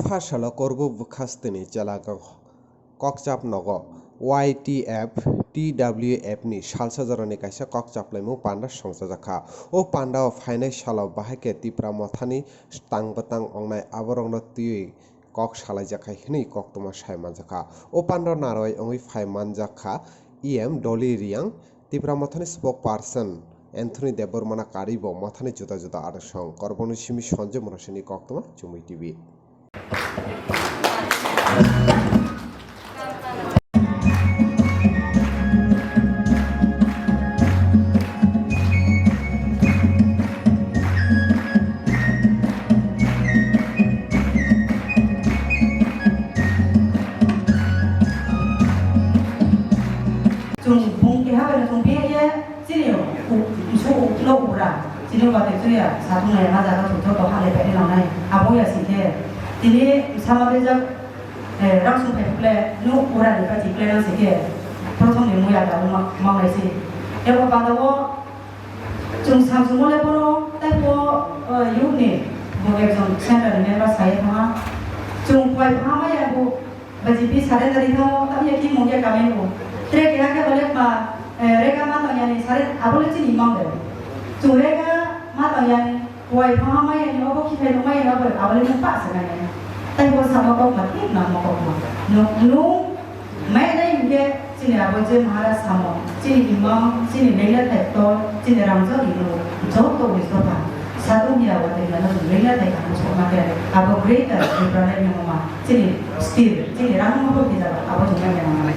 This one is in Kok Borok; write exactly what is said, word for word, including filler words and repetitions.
Pha salo Korbu bwkhasteni Chelagao kokchap nogo Y T F T W F ni salsa jorani kaisa kokchaplaimung panda songchajakha. O pandao phainai salo bahai khe Tipra Mothani tang bwtang wngnai aborokno twiwi kok salaijakha hwnwi koktwma sai manjakha. O pandao narwai wngwi phai manjakha E M Dolly Riang, Tipra Mothani spokesperson Anthony Debbarmano karwi bo mothani juda juda adosong. Korbokni simi Sanjay Murasini koktwma Chumui T V. Chwng bung keha bai no chwng phiya ye chini u-, su u-, no ura, chini uba tei chini ya satung nai ma jaga thuk joto ha le pai nang nai. Abo ya sing khe tini sama bejak, eh, rang sung phai khle no ura ni pati khle nang sing khe prothom ni muya da ma, ma nai si. Ebo panda o Chwng samsung mole bono tei bo, uh, youth ni bo ekjon center ni member sai thangma. Chwng poi thangma ya bo B J P surrender ri thango, tam ya ki mungya kamai bo. Tre kira ke bole ma, eh, rega ma tong yani sare abole chini mang de. Chwng rega ma tong yani poi thangma ma yani obo ki thai ma yani obo abole mu pa se nai. Tei bo sama kok ma thik na mo kok ma. No, no, Mai nai hinkhe chini abo je Maharaj samo, chini imang, chini lengya thai ktor, chini rangchak ni nuk, joto ni sotha. Sadhu ni abo tei nano chini lengya thai kamo sokma khe abo greater Tipraland ni mama, chini steel, chini rang mo bo khe jaba, abo chini lengya mama.